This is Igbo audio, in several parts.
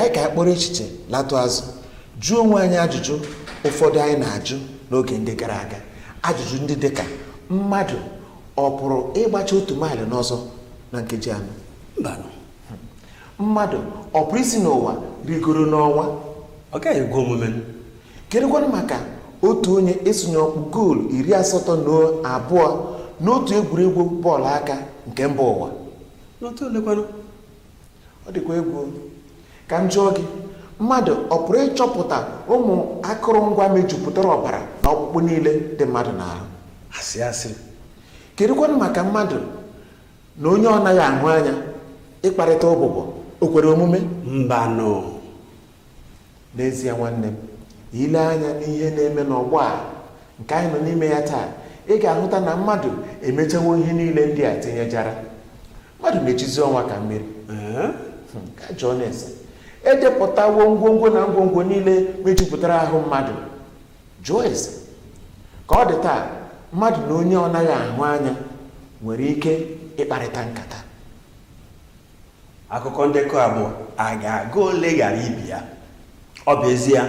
Bịa ka anyị kpọrọ echiche latụ azụ, jụọ onwe anyị ajụjụ ụfọdụ anyị na-ajụ n'oge ndị gara aga, ajụjụ ndị dị ka: mmadụ ọ pụrụ ịgbacha 1 maịlụ n'ọsọ na nkeji 4? Mbanụ. Mmadụ ọ pụrụ isi n'ụwa rigoro n'ọnwa? Ọ gaghị ekwe omume. Kedụkwanụ maka otu onye ịsụnye ọkpụ goolu 82 n'otu egwuregwu bọọlụ aka nke mba ụwa? N'otu olekwanụ? Ọ dịkwa egwu. Ka m jụọ gị, mmadụ ọ pụrụ ịchọpụta ụmụ akụrụngwa mejupụtara ọbara na ọkpụkpụ niile dị mmadụ n'ahụ? Asị asị. Kedụkwanụ maka mmadụ na onye ọ naghị ahụ anya ịkparịta ụbụbọ, o kwere omume? Mbanụ. N'ezie nwanne m, ile anya n'ihe na-eme n'ọgbọ a nke anyị nọ n'ime ya taa, ị ga-ahụta na mmadụ emechawo ihe niile ndị a tinyejara. Mmadụ na-ejizi ọnwa ka mmiri. Ka jụọ na-ese, edepụtawo ngwongwo na ngwongwo niile mejupụtara ahụ mmadụ. Jụọ ese. Ka ọ dị taa, mmadụ na onye ọ naghị ahụ anya nwere ike ịkparịta nkata. Akụkọ ndekọ a bụ a ga-agụ ole ghara ibi ya. Ọ bụ ezie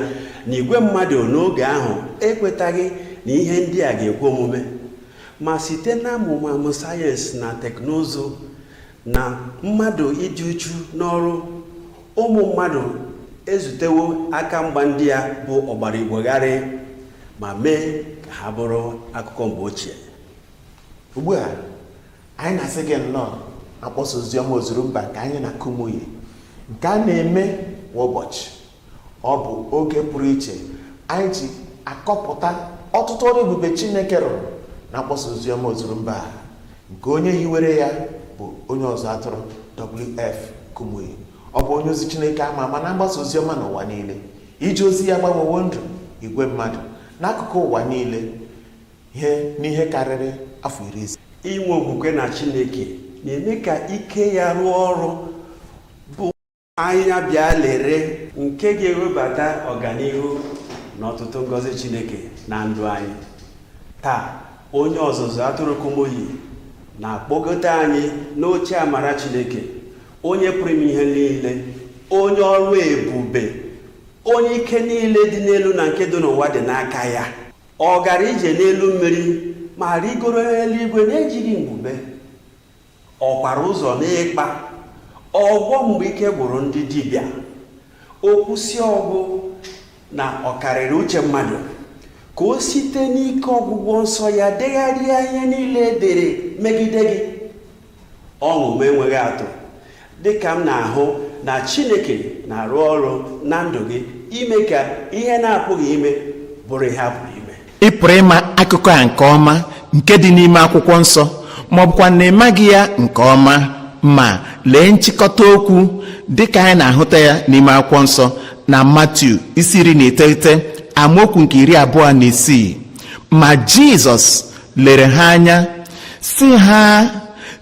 na igwe mmadụ n'oge ahụ ekwetaghị na ihe ndị a ga-ekwe omume, ma site na amụmamụ sayensị na teknụzụ na mmadụ ịdị uchu n'ọrụ, ụmụ mmadụ ezutewo aka mgba ndị a bụ ọgbara igwegharị ma mee ka ha bụrụ akụkọ mgbe ochie. Ugbu a anyị na-asị gị nnọọ na mkpọsa oziọma ozuru mba nke anyị na Kumuyi, nke a na-eme kwa ụbọchị. Ọ bụ oge pụrụ iche anyị ji akọpụta ọtụtụ ọrụ ebube Chineke rụrụ na mkpọsa oziọma ozuru mba a, nke onye hiwere ya bụ onye ọzụ atụrụ W.F. Kumuyi. Ọ bụ onye ozi Chineke ama ama na mgbasa oziọma n'ụwa niile. Ije ozi ya gbanwewo ndụ igwe mmadụ n'akụkụ ụwa niile ihe n'ihe karịrị afọ 50. Inwe okwukwe na Chineke na-eme ka ike ya rụọ ọrụ bụ anya bịa lere, nke ga-ewebata ọganihu na ọtụtụ ngọzi Chineke na ndụ anyị. Taa, onye ọzụzụ atụrụ Kumuyi na-akpọgote anyị n'oche amara Chineke, onye pụrụ ime ihe niile, onye ọrụ ebube, onye ike niile dị n'elu na nke dị n'ụwa dị n'aka ya. Ọ gara ije n'elu mmiri ma rigoro eluigwe na-ejighị mgbube. Ọ kwara ụzọ n'ịkpa ọgwọ mgbe ike gwụrụ ndị dibịa. O kwụsị ọgwụ na ọ karịrị uche mmadụ, ka o site n'ike ọgwụgwọ nsọ ya degharịa ihe niile edere megide gị. Ọṅụ m enweghị atụ dịka m na-ahụ na Chineke na-arụ ọrụ na ndụ gị ime ka ihe na-apụghị ime bụrụ ihe a pụrụ ime. Ị pụrụ ịma akụkọ a nke ọma nke dị n'ime akwụkwọ nsọ, ma ọ bụkwa na ị maghị ya nke ọma, ma lee nchịkọta okwu dịka anyị na-ahụta ya n'ime akwụkwọ nsọ na Matiu isi 19 amaokwu nke 26. Ma Jizọs lere ha anya sị ha,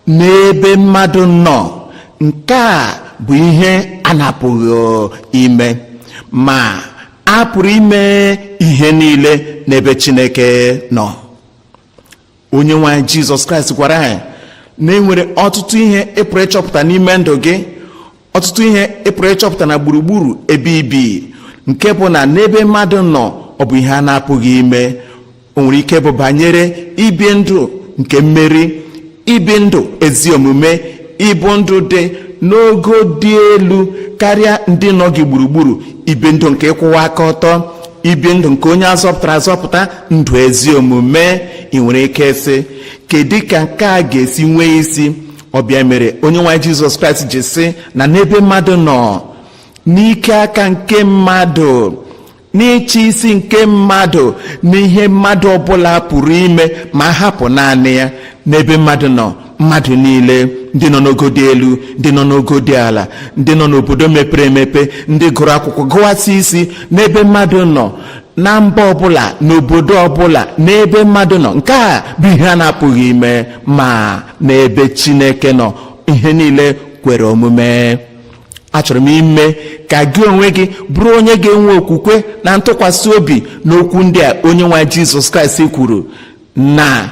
n'ebe mmadụ nọ nke a bụ ihe a na-apụghị ime, ma a pụrụ ime ihe niile n'ebe Chineke nọ. Onye nwe anyị Jizọs Kraịst gwara anyị na e nwere ọtụtụ ihe ị pụrụ ịchọpụta n'ime ndụ gị, ọtụtụ ihe ị pụrụ ịchọpụta na gburugburu ebe ibi, nke bụ na n'ebe mmadụ nọ ọ bụ ihe a na-apụghị ime. O nwere ike bụ banyere ibi ndụ nke mmeri, ibi ndụ ezi omume, ịbụ ndụ dị n'ogo dị elu karịa ndị nọ gị gburugburu, ibi ndụ nke ịkwụwa aka ọtọ, ibi ndụ nke onye azọpụtara azọpụta, ndụ ezi omume. Ị nwere ike sị, kedu ka nke a ga-esi nwee isi? Ọ bịa mere onye nwe anyị Jizọs Kraịst ji sị na n'ebe mmadụ nọ, n'ike aka nke mmadụ, n'ịchị isi nke mmadụ, n'ihe mmadụ ọbụla pụrụ ime ma hapụ naanị ya, n'ebe mmadụ nọ, mmadụ niile, ndị nọ n'ogo dị elu, ndị nọ n'ogo dị ala, ndị nọ n'obodo mepere emepe, ndị gụrụ akwụkwọ gụwasị isi, n'ebe mmadụ nọ, na mba ọbụla, n'obodo ọbụla, n'ebe mmadụ nọ, nke a bụ ihe a na-apụghị ime, ma n'ebe Chineke nọ ihe niile kwere omume. Achọrọ m ime ka gị onwe gị bụrụ onye ga-enwe okwukwe na ntụkwasị obi n'okwu ndị a onye nwe anyị Jizọs Kraịst kwuru na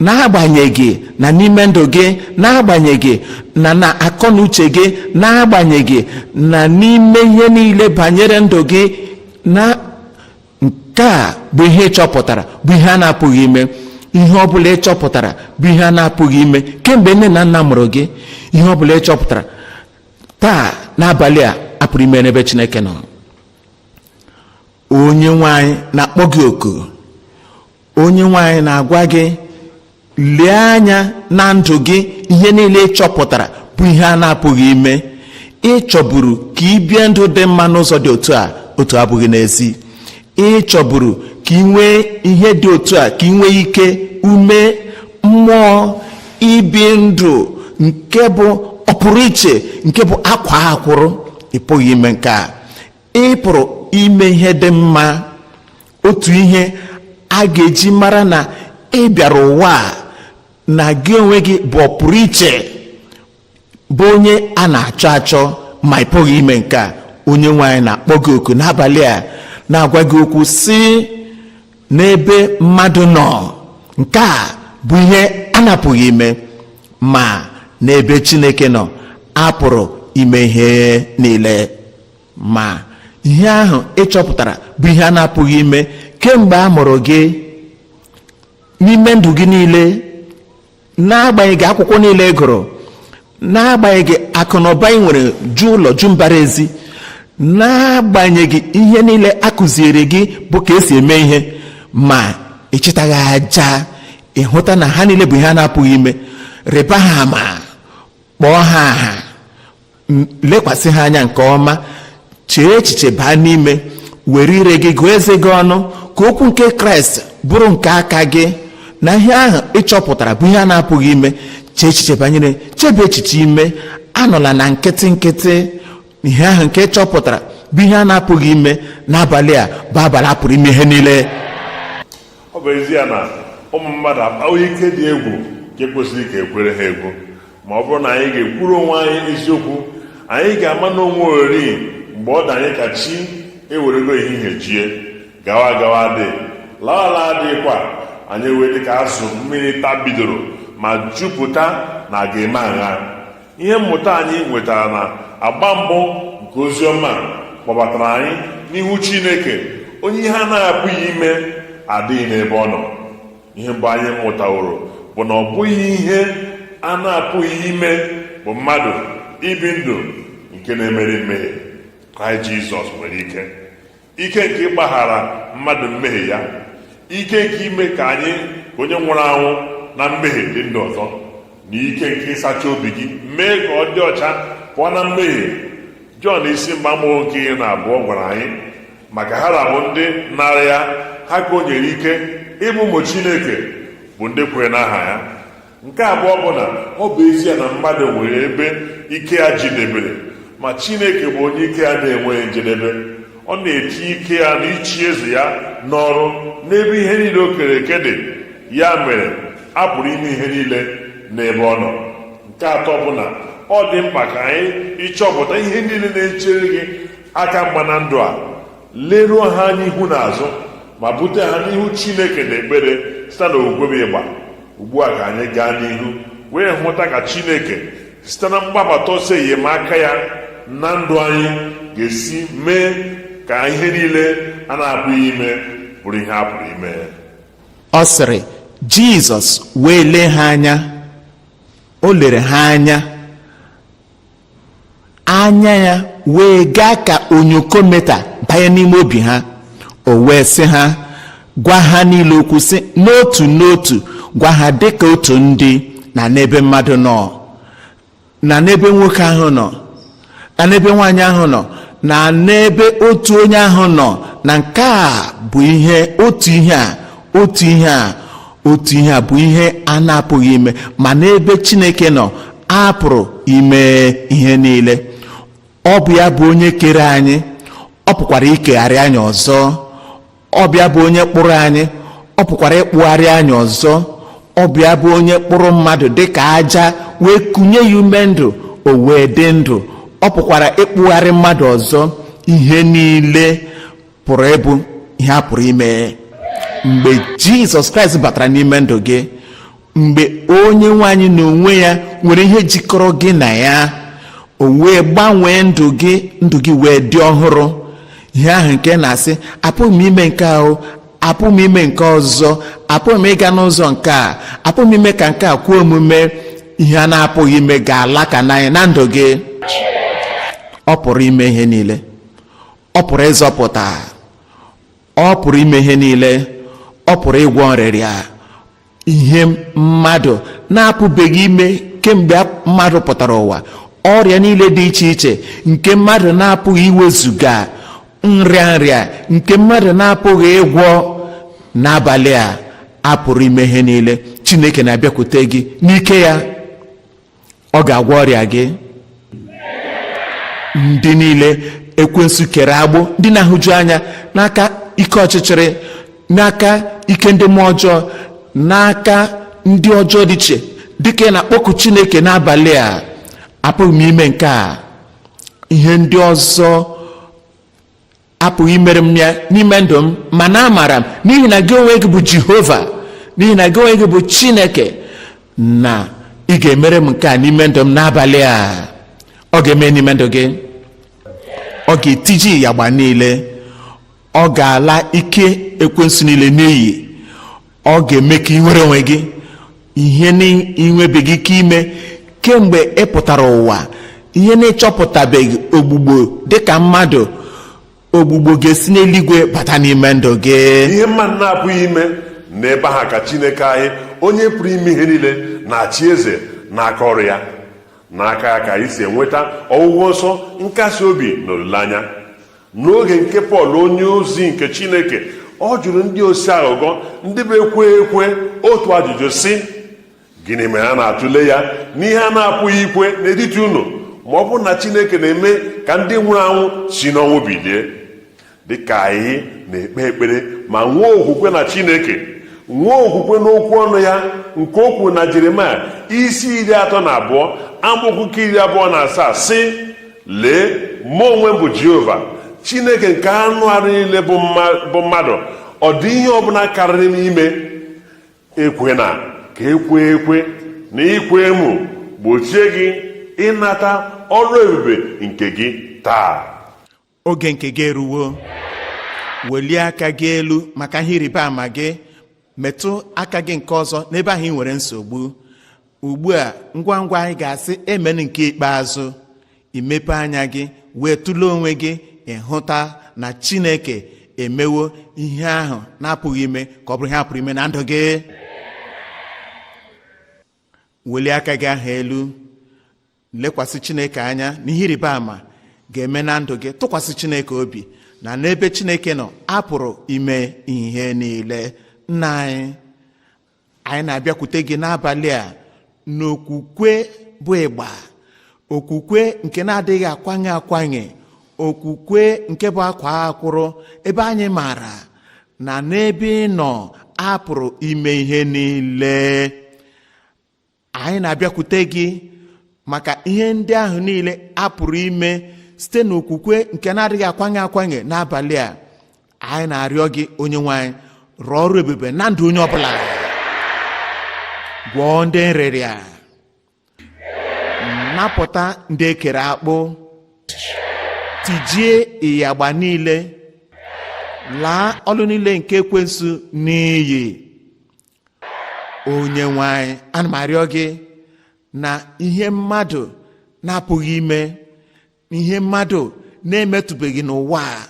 N'agbanyeghị na n'ime ndụ gị, n'agbanyeghị na akọ na uche gị, n'agbanyeghị na n'ime ihe niile banyere ndụ gị, na nke a bụ ihe ị chọpụtara bụ ihe a na-apụghị ime. Ihe ọ bụla ị chọpụtara bụ ihe a na-apụghị ime kemgbe nne na nna mụrụ gị, ihe ọ bụla ị chọpụtara taa n'abalị a, apụrụ ime n'ebe Chineke nọ. Onye nwe anyị na-akpọ gị oku. Onye nwe anyị na-agwa gị, lee anya na ndụ gị. Ihe niile ị chọpụtara bụ ihe a na-apụghị ime. Ị chọburu ka ị bie ndụ dị mma n'ụzọ dị otu a, otu abụghị n'ezi. Ị chọburu ka ị nwee ihe dị otu a, ka ị nwee ike, ume mmụọ ibi ndụ nke bụ ọpụrụ iche, nke bụ akwa akwụrụ. Ị pụghị ime nke a. Ị pụrụ ime ihe dị mma. Otu ihe a ga-eji mara na ị bịara ụwa a, na gị onwe gị bụ ọpụrụ iche, bụ onye a na-achọ achọ, ma ị pụghị ime nke a. Onye nwe anyị na-akpọ gị oku n'abalị a, na-agwa gị okwu si n'ebe mmadụ nọ, nke a bụ ihe a na-apụghị ime, ma n'ebe Chineke nọ, a pụrụ ime ihe niile. Ma ihe ahụ ị chọpụtara bụ ihe a na-apụghị ime kemgbe a mụrụ gị, n'ime ndụ gị niile, n'agbanyeghị akwụkwọ niile ị gụrụ, n'agbanyeghị akụ na ụba ị nwere ju ụlọ ju mbara ezi, n'agbanyeghị ihe niile a kụziere gị bụ ka esi eme ihe, ma ị chịtaghị aja, ịhụta na ha niile bụ ihe a na-apụghị ime. Rịba ha ama, kpọọ ha aha, lekwasị ha anya nke ọma, chee echiche baa n'ime, were ire gị gụọ eze gị ọnụ, ka okwu nke Kraịst bụrụ nke aka gị, na ihe ahụ ị chọpụtara bụ ihe a na-apụghị ime. Chee echiche banyere, chebe echiche ime. Anọla na nkịtị nkịtị. Ihe ahụ nke ị chọpụtara bụ ihe a na-apụghị ime, n'abalị a bụ abalị a pụrụ ime ihe niile. Ọ bụ ezie na ụmụ mmadụ akpawo ike dị egwu nke kwesịrị ka ekwere ha egwu, ma ọ bụrụ na anyị ga-ekwuru onwe anyị eziokwu, anyị ga-ama n'onwe ori mgbe ọ dị anyị ka chi ewerego ehihie jie, gawa gawa dị, lawa laa adịghịkwa. Anyị wee dị ka azụ mmiri taa bidoro ma jupụta na ga-eme aṅa. Ihe mmụta anyị nwetara na agba mbụ nke ozi ọma kpọbatara anyị n'ihu Chineke, onye ihe a na-apụghị ime adịghị n'ebe ọ nọ. Ihe mbụ anyị mụtaworo bụ na ọ bụghị ihe a na-apụghị ime bụ mmadụ ibi ndụ nke na-emeri mmehie. Kraịst Jizọs nwere ike, ike nke ịgbaghara mmadụ mmehie ya, ike nke ime ka anyị ka onye nwụrụ anwụ na mmehie dị ndụ ọzọ, na ike nke ịsacha obi gị mee ka ọ dị ọcha pụọ na mmehie. Jọn isi mbụ amaokwu nke 12 gwara anyị maka ha rabụ ndị nara ya, ha ka o nyere ike ịbụ ụmụ Chineke, bụ ndị kwere n'aha ya. Nke abụọ bụ na ọ bụ ezie na mmadụ nwere ebe ike ya jidebere, ma Chineke bụ onye ike ya na-enweghị njedebe. Ọ na-etinye ike ya na ichi eze ya n'ọrụ n'ebe ihe niile o kere eke dị. Ya mere a pụrụ ime ihe niile n'ebe ọ nọ. Nke atọ bụ na ọ dị mkpa ka anyị ịchọpụta ihe niile na-echere gị aka mgba na ndụ a, leruo ha anya ihu na azụ, ma bute ha n'ihu Chineke na ekpere site na okwukwe bụ ịgba. Ugbu a ka anyị gaa n'ihu wee hụta ka Chineke site na mgbabata ọsọ enyemaka ya na ndụ anyị ga-esi mee ka ihe niile a na-apụghị ime bụrụ ihe a pụrụ ime. Ọ sịrị, Jizọs wee lee ha anya. O lere ha anya, anya ya wee gaa ka onyokometa banye n'ime obi ha. O wee sị ha, gwa ha niile okwu sị n'otu n'otu, gwa ha dịka otu ndị, na n'ebe mmadụ nọ, na n'ebe nwoke ahụ nọ, na n'ebe nwaanyị ahụ nọ, na n'ebe otu onye ahụ nọ, na nke a bụ ihe otu ihe a, otu ihe a, otu ihe a bụ ihe a na-apụghị ime, ma n'ebe Chineke nọ, a pụrụ ime ihe niile. Ọ bụ ya bụ onye kere anyị, ọ pụkwara ikegharị anyị ọzọ. Ọ bụ ya bụ onye kpụrụ anyị, ọ pụkwara ịkpụgharị anyị ọzọ. Ọ bụ ya bụ onye kpụrụ mmadụ dịka aja wee kụnye ya ume ndụ, o wee dị ndụ. Ọ pụkwara ịkpụgharị mmadụ ọzọ. Ihe niile pụrụ ịbụ ihe a pụrụ ime mgbe Jizọs Kraịst batara n'ime ndụ gị. Mgbe onye nwe anyị n'onwe ya nwere ihe jikọrọ gị na ya, o wee gbanwee ndụ gị, ndụ gị wee dị ọhụrụ. Ihe ahụ nke na-asị, apụghị m ime nke ahụ, apụghị m ime nke ọzọ, apụghị m ịga n'ụzọ nke a, apụghị m ime ka nke a kwuo omume, ihe a na-apụghị ime ga-ala ka n'anya na ndụ gị. Ọ pụrụ ime ihe niile, ọ pụrụ ịzọpụta, ọ pụrụ ime ihe niile, ọ pụrụ ịgwọ nrịrịa. Ihe mmadụ na-apụbeghị ime kemgbe mmadụ pụtara ụwa, ọrịa niile dị iche iche nke mmadụ na-apụghị iwezuga, nrịa nrịa nke mmadụ na-apụghị ịgwọ, n'abalị a apụrụ ime ihe niile. Chineke na-abịakwute gị n'ike ya, ọ ga-agwọ ọrịa gị. Ndị niile ekwensu kere agbụ, ndị na-ahụju anya n'aka ike ọchịchịrị, n'aka ike ndị mmụọ ọjọọ, n'aka ndị ọjọọ dị iche, dịka ị na-akpọku Chineke n'abalị a, apụghị m ime nke a, ihe ndị ọzọ apụghị imere m ya n'ime ndụ m, mana amaara m, n'ihi na gị onwe gị bụ Jehova, n'ihi na gị onwe gị bụ Chineke, na ị ga-emere m nke a n'ime ndụ m n'abalị a. Ọ ga-eme n'ime ndụ gị. Ọ ga-etiji ịyagba niile, ọ ga-ala ike ekwensu niile n'iyi, ọ ga-eme ka ị nwere onwe gị. Ihe na-enwebeghị ike ime kemgbe ị pụtara ụwa, ihe na-ịchọpụtabeghị ogbugbo dịka mmadụ, ogbugbo ga-esi n'eluigwe bata n'ime ndụ gị. Ihe mmadụ na-apụghị ime, n'ebe ahụ ka Chineke anyị, onye pụrụ ime ihe niile, na-achị eze n'aka ọrụ ya. N'aka ya ka anyị si enweta ọgwụgwọ nsọ, nkasi obi na olileanya. N'oge nke Pọl onye ozi nke Chineke, ọ jụrụ ndị osi aghụghọ, ndị bụ ekwe ekwe, otu ajụjụ sị: gịnị mere a na-atụle ya n'ihe a na-apụghị ikwe n'etiti unu, ma ọ bụrụ na Chineke na-eme ka ndị nwụrụ anwụ si n'ọnwụ bilie? Dịka anyị na-ekpe ekpere ma nwee okwukwe na Chineke, nwee okwukwe n'okwu ọnụ ya nke o kwuru na Jeremaya isi 32 amaokwu nke 27 sị: lee, mụ onwe m bụ Jehova Chineke nke anụ arụ niile bụ mmadụ, ọ dị ihe ọbụla karịrị m ime? Ekwena ka ekwe ekwe na ikwe emu gbochie gị ịnata ọrụ ebube nke gị taa. Oge nke gị eruwo. Welie aka gị elu maka ihe ịrịba ama gị. Metụ aka gị nke ọzọ n'ebe ahụ ị nwere nsogbu ugbu a. Ngwa ngwa anyị ga-asị amen nke ikpeazụ, imepe anya gị wee tụlee onwe gị, ịhụta na Chineke emewo ihe ahụ na-apụghị ime ka ọ bụrụ ihe a pụrụ ime na ndụ gị. Welie aka gị ahụ elu, lekwasị Chineke anya na ihe ịrịba ama ga-eme na ndụ gị. Tụkwasị Chineke obi na n'ebe Chineke nọ a pụrụ ime ihe niile. Nna anyị, anyị na-abịakwute gị n'abalị a n'okwukwe bụ ịgba, okwukwe nke na-adịghị akwanye akwanye, okwukwe nke bụ akwa akwụrụ, ebe anyị maara na n'ebe ị nọ a pụrụ ime ihe niile. Anyị na-abịakwute gị maka ihe ndị ahụ niile a pụrụ ime site n'okwukwe nke na-adịghị akwanye akwanye. N'abalị a, anyị na-arịọ gị, onye nwe anyị, rụọ ọrụ ebube na ndụ onye ọbụla, gwọọ ndị nrịrịa, napụta ndị ekere akpụ, tijie ịyagba niile, laa ọlụ niile nke ekwensu n'iyi. Onye nwe anyị, ana m arịọ gị na ihe mmadụ na-apụghị ime, ihe mmadụ na-emetụbeghị n'ụwa a,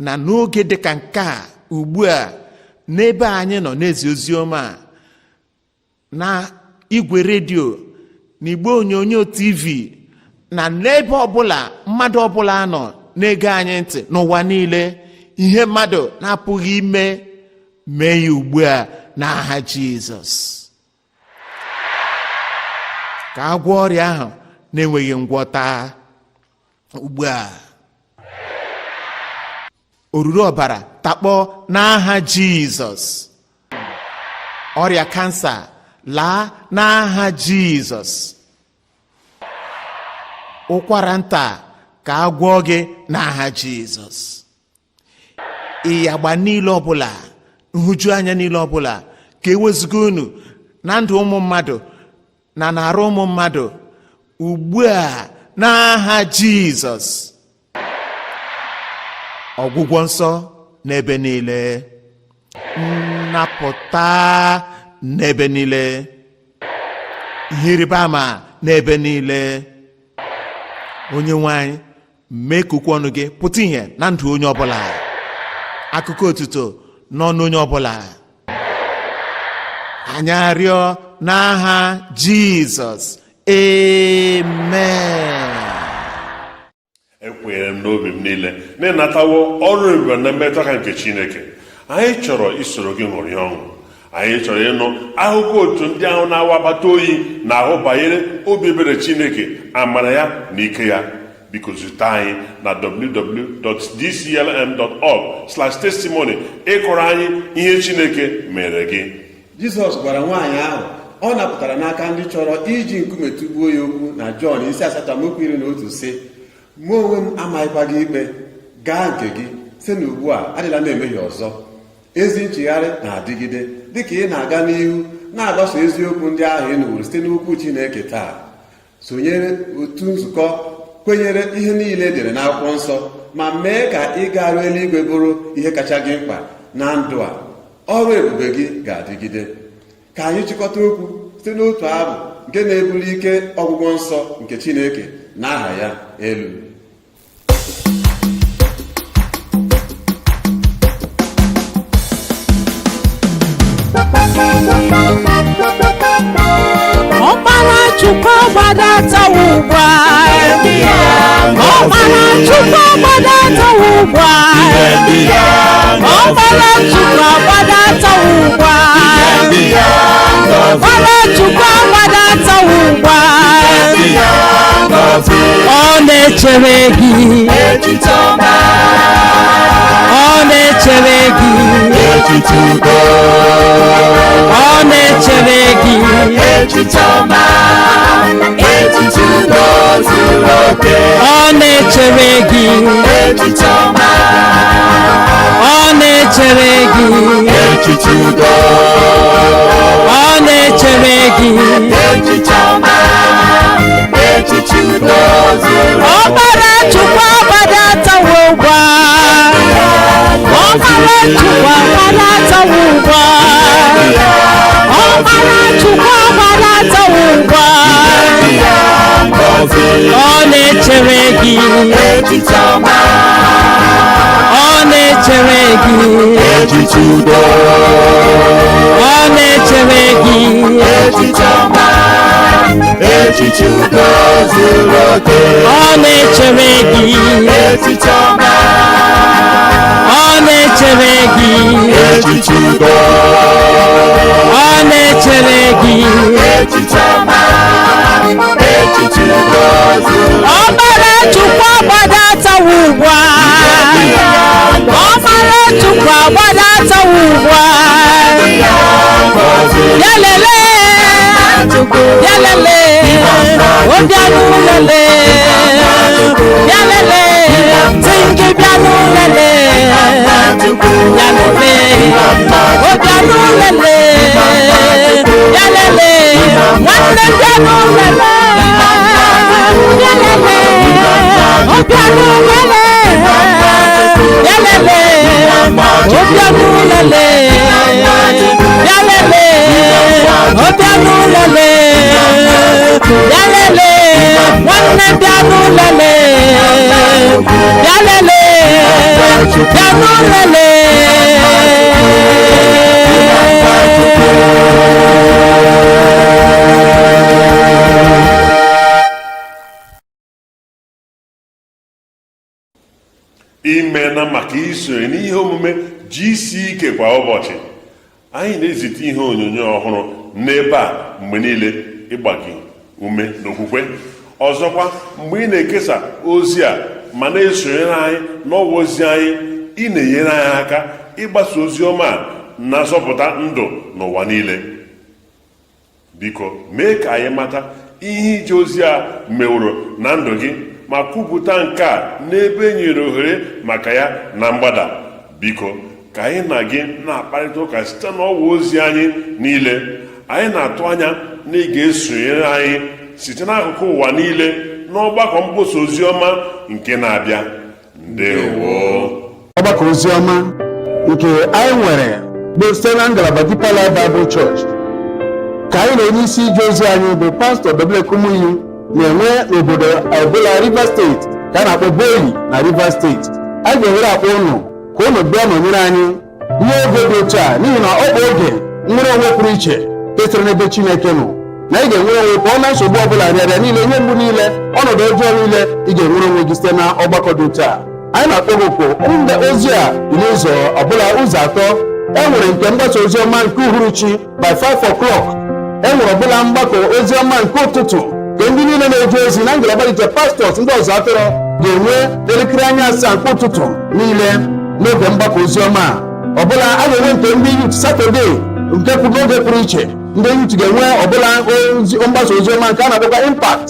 na n'oge dịka nke a ugbu a, n'ebe anyị nọ n'ezi ozi ọma a, na igwe redio, na igbe onyonyo TV, na n'ebe ọbụla mmadụ ọbụla nọ na-ege anyị ntị n'ụwa niile, ihe mmadụ na-apụghị ime, mee ya ugbu a n'aha Jizọs. Ka agwọ ọrịa ahụ na-enweghị ngwọta ugbu a, oruru ọbara takpọ n'aha Jizọs, ọrịa kansa laa n'aha Jizọs, ụkwara nta ka agwọ gị n'aha Jizọs, ịyagba niile ọbụla, nhụjuanya niile ọbụla ka ewezuga unu Na ndụ ụmụ mmadụ na n'arụ ụmụ mmadụ ugbu a, n'aha Jizọs. Ọgwụgwọ nsọ n'ebe niile, nnapụta n'ebe niile, ihe ịrịba ama n'ebe niile. Onye nwe anyị, mee ka okwu ọnụ gị pụta ìhè na ndụ onye ọbụla, akụkọ otuto n'ọnụ onye ọbụla. Anyị arịọ n'aha Jizọs, amen. Ekwenyere m n'obi m niile na ị natawo ọrụ ebube na mmetụ aka nke Chineke. Anyị chọrọ isoro gị ṅụrịa ọṅụ. Anyị chọrọ ịnụ akụkọ otu ndị ahụ na-awụ akpata oyi n'ahụ banyere obi ebere Chineke, amara ya na ike ya. Biko zute anyị na www.dclm.org/testimony ịkọrọ anyị ihe Chineke mere gị. Jizọs gwara nwaanyị ahụ ọ napụtara n'aka ndị chọrọ iji nkume tụgbuo ya okwu na Jọn isi 8 amaokwu 11 sị, "Mụ onwe m amaghịkwa gị ikpe, gaa nke gị, site n'ugbu a adịla na-emehie ọzọ." Ezi nchegharị na-adịgide dịka ị na-aga n'ihu na-agbaso eziokwu ndị ahụ ị nụworo site n'okwu Chineke taa. Sonyere otu nzukọ kwenyere ihe niile e dere n'akwụkwọ nsọ ma mee ka ịgaru eluigwe bụrụ ihe kacha gị mkpa na ndụ a. Ọrụ ebube gị ga-adịgide. Ka anyị chịkọta okwu site n'otu abụ nke na-ebuli ike ọgwụgwọ nsọ nke Chineke na aha ya elu. Ọkpara Chukwu agbadatawo ugbu a. Ọkpara Chukwu agbadatawo ugbu a. Ọkpara Chukwu agbadatawo ugbu a. Ọkpara Chukwu agbadatawo ugbu a. Ọ na-echere gị. Ọ na-echere gị. Ọ na-echere gị. Ọ na-echere gị. Ọ na-echere gị. Ọ na-echere gị. Ọkpara Chukwu agbadatawo ugbu a. Ọkpara Chukwu agbadatawo ugbu a. Ọkpara Chukwu agbadatawo ugbu a. Ọ na-echere gị. Ọ na-echere gị. Ọ na-echere gị. Echiche udo zuru oke. Ọ na-echere gị. Echiche ọma. Ọ na-echere gị. Echiche udo. Ọ na-echere gị. Echiche ọma. Echiche udo zuru. Ọkpara Chukwu agbadatawo ugbu a. Ọkpara Chukwu agbadatawo ugbu a. Bịa lelee. Bịa lelee. O bịanụ lelee. Bịa lelee. Sị gị bịanụ lelee. Bịa lelee. O bịanụ lelee. Bịa lelee. Nwanne, bịanụ lelee. Bịa lelee. O bịanụ lelee. Bịa lelee. O bịanụ lelee. Bịa lelee. O bịanụ lelee. Bịa lelee. Nwanne, bịanụ lelee. Bịa lelee. Bịanụ lelee. Imeela maka isonye n'ihe omume GCK kwa ụbọchị. Anyị na-ezite ihe onyonyo ọhụrụ n'ebe a mgbe niile ịgba gị ume n'okwukwe. Ọzọkwa, mgbe ị na-ekesa ozi a ma na-esonyere anyị n'ọwa ozi anyị, ị na-enyere anyị aka ịgbasa ozi ọma a na-azọpụta ndụ n'ụwa niile. Biko mee ka anyị mata ihe ije ozi a meworo na ndụ gị ma kwupụta nke a n'ebe e nyere ohere maka ya na mgbada. Biko ka anyị na gị na-akparịta ụka site n'ọwa ozi anyị niile. Anyị na-atụ anya na ị ga-esonyere anyị site n'akụkụ ụwa niile n'ọgbakọ mgbasa ozi ọma nke na-abịa. Ndewo. Ọgbakọ oziọma nke anyị nwere bụ site na ngalaba Deeper Life Bible Church ka anyị na onye isi ije ozi anyị bụ Pastọ W. Kumuyi na-enwe n'obodo ọbụla Rivers Steeti ka a na-akpọ Boyi na Rivers Steeti. A ga-ewere akpọ ụnụ ka ụnụ bịa nọnyere anyị n'oge dị otu a, n'ihi na ọ bụ oge nnwere onwe pụrụ iche nke sitere n'ebe Chineke nọ, na ị ga-enwere onwe pụọ na nsogbu ọbụla, rịarịa niile, ihe mgbu niile, ọnọdụ ọjọọ niile. Ị ga-enwere onwe gị site na ọgbakọ dị otu a. Anyị na-akpọ gị oku. Ndị ozi a dị n'ụzọ ọbụla ụzọ atọ. E nwere nke mgbasa ozi ọma nke uhuruchi by 5 o'clock. E nwere ọbụla mgbakọ ozi ọma nke ụtụtụ nke ndị niile na-eje ozi na ngalaba dị iche, pastors, ndị ọzọ atụrụ, ga-enwe n'elekere anya 7 nke ụtụtụ niile. N'oge mgbakọ ozi ọma a ọbụla, a ga-enwe nke ndị youth Saturday nke kwuru n'oge pụrụ iche. Ndị youth ga-enwe ọbụla mgbasa ozi ọma nke a na-akpọkwa Impact.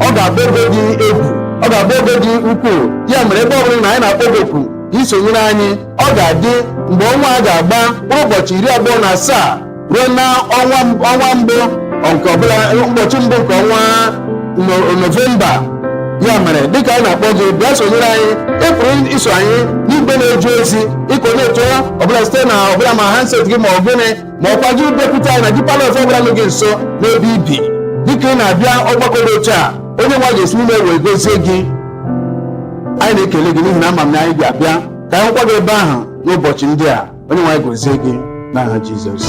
Ọ ga-abụ oge dị egwu, ọ ga-abụ oge dị ukwuu. Ya mere, ebe ọ bụla na anyị na-akpọ gị oku isonyere anyị, ọ ga-adị mgbe ọnwa a ga-agba mkpụrụ ụbọchị 27 ruo na ọnwa mbụ nke ọbụla, ụbọchị mbụ nke ọnwa Nọvemba. Ya mere, dịka anyị na-akpọ gị, bịa sonyere anyị. Ị pụrụ iso anyị n'igwe na-eje ozi ịconnect ọbụla site na ọbụla ma handset gị ma ọ gịnị, ma ọkwa gị bịakwute anyị na Deeper Life ọbụla nọ gị nso n'ebe ibi. Dịka ị na-abịa ọgbakọ dị otu a, onye nwa ga-esi n'ime wee gozie gị. Anyị na-ekele gị n'ihi na ama m na anyị ga-abịa ka anyị hụkwa gị ebe ahụ n'ụbọchị ndị a. Onye nwe anyị gozie gị n'aha Jizọs.